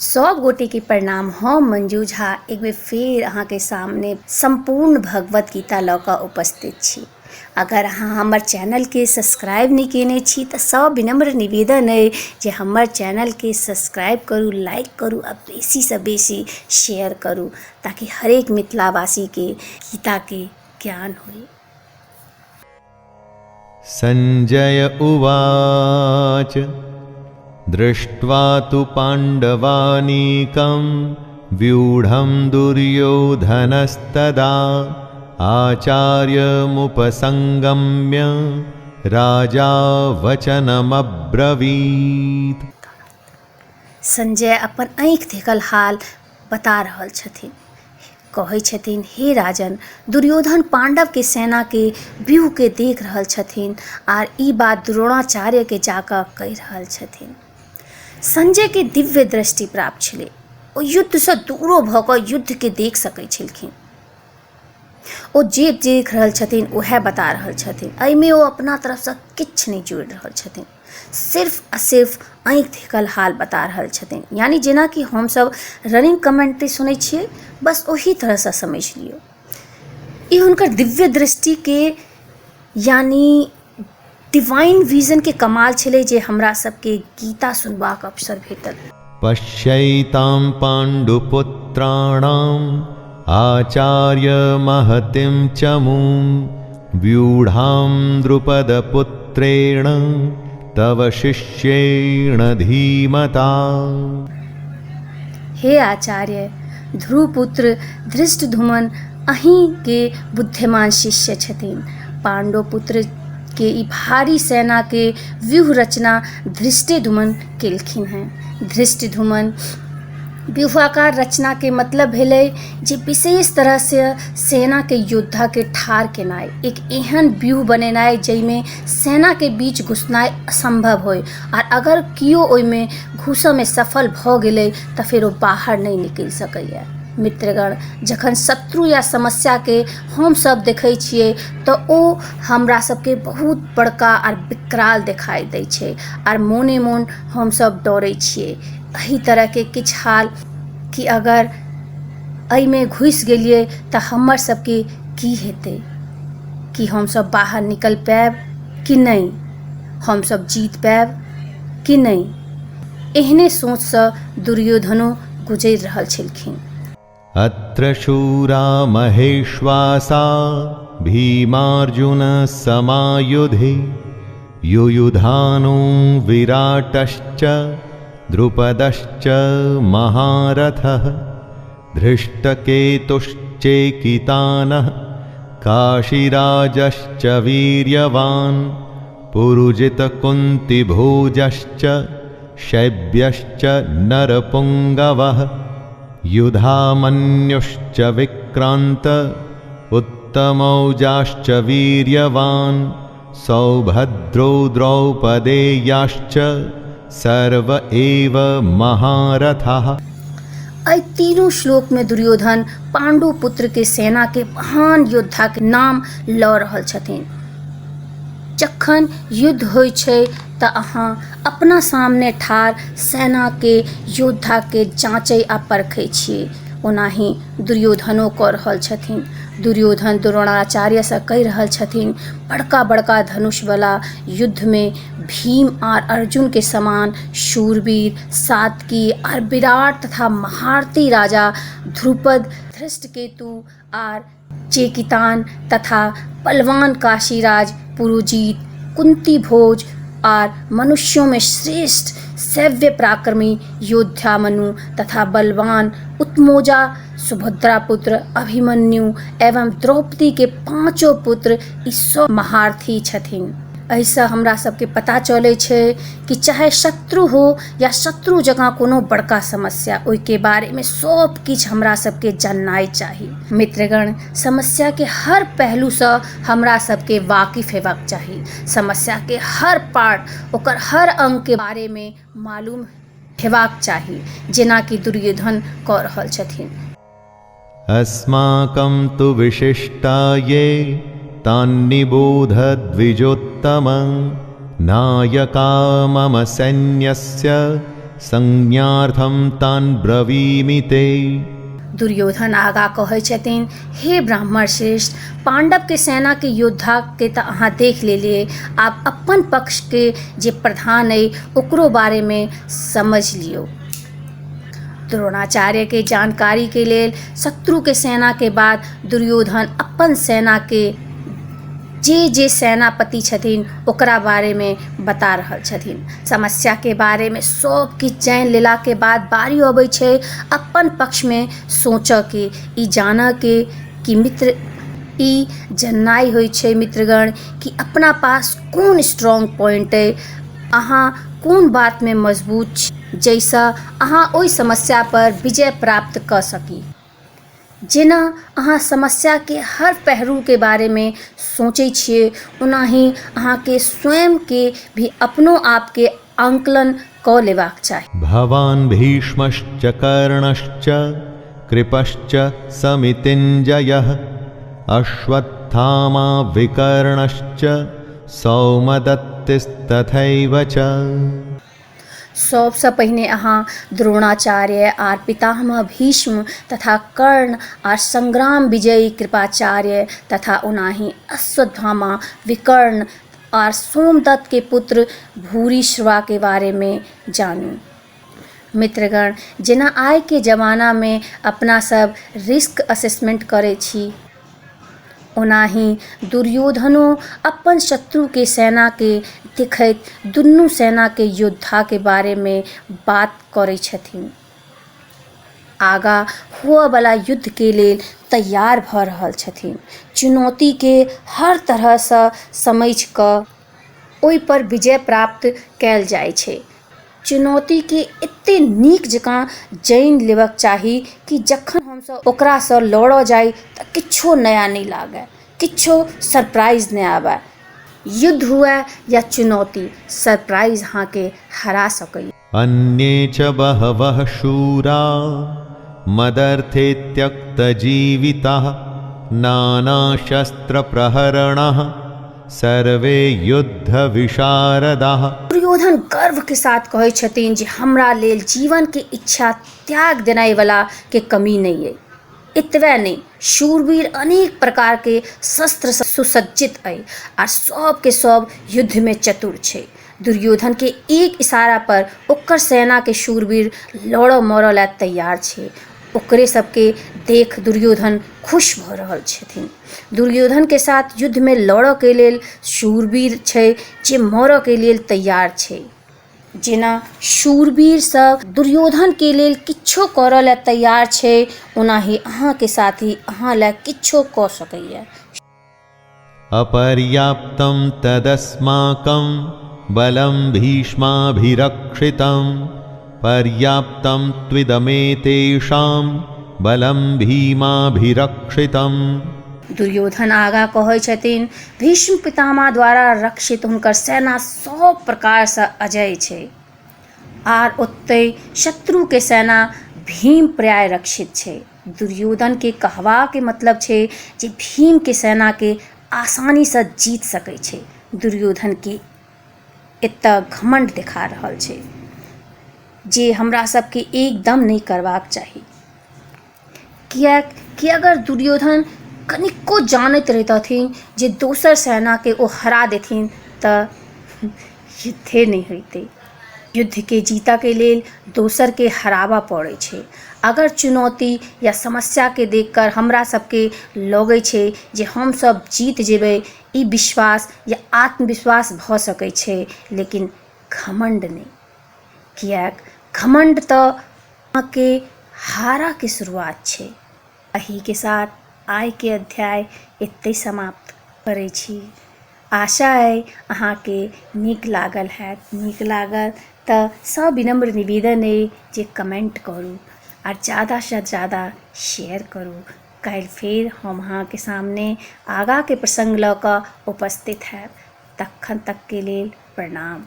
सब गोटे के प्रणाम। हम मंजू झा एक बेर फेर अहाँके सामने सम्पूर्ण भगवत गीता लऽ कऽ उपस्थित छी। अगर अहाँ हमर चैनलके सब्सक्राइब नहि कयने छी तऽ सब विनम्र निवेदन अइ जे हमर चैनलके सब्सक्राइब करू, लाइक करू आ बेसीसँ बेसी शेयर करू ताकि हरेक मिथिलावासीके गीताके ज्ञान होइ। सञ्जय उवाच, दृष्ट्वा तु पाण्डवानीकं व्यूढं दुर्योधनस्तदा आचार्यमुपसङ्गम्य राजा वचनमब्रवीत्। संजय अपन आँखि देखल हाल बता रहल छथिन। कहै छथिन, हे राजन, दुर्योधन पाण्डवके सेनाके व्यूहके देख रहल छथिन आर ई बात द्रोणाचार्यके जाकऽ कहि रहल छथिन। संजयके दिव्य दृष्टि प्राप्त छलै। ओ युद्धसँ दूरो भऽ कऽ युद्धके देख सकै छलखिन। ओ जे देख रहल छथिन उएह बता रहल छथिन। एहिमे ओ अपना तरफसँ किछु नहि जोड़ि रहल छथिन। सिर्फ आ सिर्फ आँखि देखल हाल बता रहल छथिन। यानि जेनाकि हमसभ रनिंग कमेंट्री सुनै छियै, बस ओही तरहसँ समझि लियौ। ई हुनकर दिव्य दृष्टिके यानि डिवाइन विजनके कमाल छलै जे हमरा सबके गीता सुनबाक अवसर भेटल। पश्यैतां पाण्डुपुत्राणाम् आचार्य महतिं चमूं व्यूढां द्रुपदपुत्रेण तव शिष्येण धीमता। हे आचार्य, ध्रुवपुत्र धृष्टधुमन अहीँके बुद्धिमान शिष्य छथिन। पाण्डुपुत्र के ई भारी सेना के व्यूह रचना धृष्टधुमन केलखिन हेँ। धृष्टधुमन व्यूहाकार रचना के मतलब भेलै जे विशेष तरहसँ सेनाके योद्धाके ठाढ़ केनाइ, एक एहन व्यूह बनेनाइ जाहिमे सेनाके बीच घुसनाइ असम्भव होइ आर अगर केओ ओहिमे घुसऽमे सफल भऽ गेलै तऽ फेर ओ बाहर नहि निकलि सकैए। मित्रगण, जखन शत्रु या समस्याके हमसभ देखै छियै तऽ ओ हमरा सबके बहुत बड़का आर विकराल देखाइ दै छै आर मोने मोन हमसभ डरै छियै। एहि तरहके किछु हाल कि अगर एहिमे घुसि गेलियै तऽ हमर सबके की हेतै, कि हमसभ बाहर निकलि पायब कि नहि, हमसभ जीत पायब कि नहि। एहने सोचसँ दुर्योधनो गुजरि रहल छलखिन। अत्र शूरा महेश्वासा भीमार्जुन समायुधि युयुधानो विराटश्च द्रुपदश्च महारथः धृष्टकेतुश्चेकितानः काशीराजश्च वीर्यवान् पुरुजितकुन्तिभोजश्च शैब्यश्च नरपुङ्गवः युधामन्युश्च विक्रान्त उत्तमौजाश्च वीर्यवान् सौभद्रो द्रौपदेयाश्च सर्व एव महारथाः। एहि तीनू श्लोक में दुर्योधन पांडु पुत्र के सेना के महान योद्धा के नाम लऽ रहल छथिन। जखन युद्ध होइ छै तऽ अहाँ अपना सामने ठाढ़ सेना के योद्धा के जाँचै आ परखै छियै। ओनाही दुर्योधनो कऽ रहल छथिन। दुर्योधन द्रोणाचार्यसँ कहि रहल छथिन, बड़का बड़का धनुषवला युद्धमे भीम आर अर्जुन के समान शूरवीर सातकी आर विराट तथा महारथी राजा ध्रुपद, धृष्टकेतु आर चेकितान तथा बलवान काशीराज पुरुजीत, कुंती भोज आर मनुष्यों में श्रेष्ठ सैव्य पराक्रमी योद्धा मनु तथा बलवान उत्मोजा सुभद्रा पुत्र अभिमन्यु एवं द्रौपदी के पांचों पुत्र ई सब महारथी छथिन। एहिसँ हमरा सबके पता चलै छै कि चाहे शत्रु हो या शत्रु जकाँ कोनो बड़का समस्या, ओहिके बारेमे सब किछु हमरा सबके जाननाइ चाही। मित्रगण, समस्याके हर पहलूसँ हमरा सबके वाकिफ हेबाक चाही। समस्याके हर पार्ट, ओकर हर अङ्गके बारेमे मालूम हेबाक चाही, जेनाकि दुर्योधन कऽ रहल छथिन। अस्माकं तु विशिष्टा ये तान्निबोध द्विजोत्तम नायका मम सैन्यस्य संज्ञार्थं तान् ब्रवीमि ते। दुर्योधन आगा कहै छथिन, हे ब्राह्मण श्रेष्ठ, पांडव के सेना के योद्धा के तऽ अहाँ देख लेलियै, आब अपन पक्ष के जे प्रधान अइ ओकरो बारे मे समझ लियौ। द्रोणाचार्य के जानकारी के लेल शत्रु के सेना के बाद दुर्योधन अपन सेना के जे जे सेनापति छथिन ओकरा बारे मे बता रहल छथिन। समस्या के बारे मे सब किछु जानि लेला के बाद बारी अबै छै अपन पक्ष मे सोचऽ के, ई जानऽ के कि मित्र, ई जननाइ होइ छै मित्रगण कि अपना पास कोन स्ट्रॉन्ग पॉइंट अइ, अहाँ कोन बात मे मजबूत छी जाहिसँ अहाँ ओहि समस्या पर विजय प्राप्त कऽ सकी। जेना अहाँ समस्याके हर पहलूके बारेमे सोचै छियै, ओनाही अहाँके स्वयंके भी अपनो आपके आंकलन कऽ लेबाक चाही। भवान् भीष्मश्च कर्णश्च कृपश्च समितिञ्जयः अश्वत्थामा विकर्णश्च सौमदत्तिस्तथैव च। सबसँ पहिने अहाँ द्रोणाचार्य आर पितामह भीष्म तथा कर्ण आर संग्राम विजयी कृपाचार्य तथा ओनाही अश्वत्थामा, विकर्ण आर सोमदत्त के पुत्र भूरिश्रवा के बारे में जानू। मित्रगण, जेना आइ के जमाना में अपना सब रिस्क असेसमेंट करै छी, ओनाही दुर्योधनो अपन शत्रु के सेना के देखैत दुनू सेना के योद्धा के बारे में बात करै छथिन। आगा हुअ बला युद्ध के लेल तैयार भऽ रहल छथिन। चुनौती के हर तरह सँ समझि कऽ ओहि पर विजय प्राप्त कयल जाइ छै। चुनौतीके एतेक नीक जकाँ जानि लेबक चाही कि जखन हमसभ ओकरासँ लड़ऽ जाइ तऽ किछो नया नहि लागै, किछो सरप्राइज नहि आबै। युद्ध हुए या चुनौती, सरप्राइज अहाँके हरा सकैए। अन्ये च बहवः शूरा मदर्थे त्यक्तजीविताः नानाशस्त्रप्रहरणाः सर्वे युद्धविशारदाः। दुर्योधन गर्व के साथ कहै छथिन जे हमरा लेल जीवन के इच्छा त्याग देनाइ वाला के कमी नहि अइ। एतबे नहि, शूरवीर अनेक प्रकार के शस्त्र सँ सुसज्जित अइ आ सब के सब युद्ध मे चतुर छै। दुर्योधन के एक इशारा पर ओकर सेना के शूरवीर लड़ऽ मरऽ लए तैयार छै। ओकरे सबके देख दुर्योधन खुश भऽ रहल छथिन। दुर्योधन के साथ युद्ध मे लड़ऽ के लेल शूरवीर छै जे मरऽ के लेल तैयार छै। जेना शूरवीर सब दुर्योधन के लेल किछो करऽ लए तैयार छै, ओनाही अहाँ के साथी अहाँ लए किछो कऽ सकैए। अपर्याप्तं तदस्माकं बलं भीष्माभिरक्षितं पर्याप्तं त्विदमेतेषां बलं भीमाभिरक्षितम्। दुर्योधन आगाँ कहै छथिन, भीष्म पितामह द्वारा रक्षित हुनकर सेना सब प्रकारसँ अजय छै आर ओतहि शत्रुके सेना भीम प्राय रक्षित छै। दुर्योधन के कहबा के मतलब छै जे भीम के सेना के आसानी सँ जीत सकै छै। दुर्योधन के एतऽ घमंड देखा रहल छै जे हमरा सबके एकदम नहि करबाक चाही। किएक कि अगर दुर्योधन कनिको जानैत रहितथिन जे दोसर सेनाके ओ हरा देथिन तऽ युद्धे नहि होइतै। युद्धके जीतऽके लेल दोसरके हराबऽ पड़ै छै। अगर चुनौती या समस्याके देखकर हमरा सबके लगै छै जे हमसब जीत जेबै, ई विश्वास या आत्मविश्वास भऽ सकै छै, लेकिन घमण्ड नहि। किएक घमण्ड तऽ अहाँके हारऽके शुरुआत छै। एहिके साथ आइके अध्याय एतहि समाप्त करै छी। आशा अइ अहाँके नीक लागल हैत। नीक लागल तऽ सविनम्र निवेदन अइ जे कमेन्ट करू आर ज्यादासँ ज्यादा शेयर करू। काल्हि फेर हम अहाँके सामने आगाँके प्रसङ्ग लऽ कऽ उपस्थित हैब। तखन तकके लेल प्रणाम।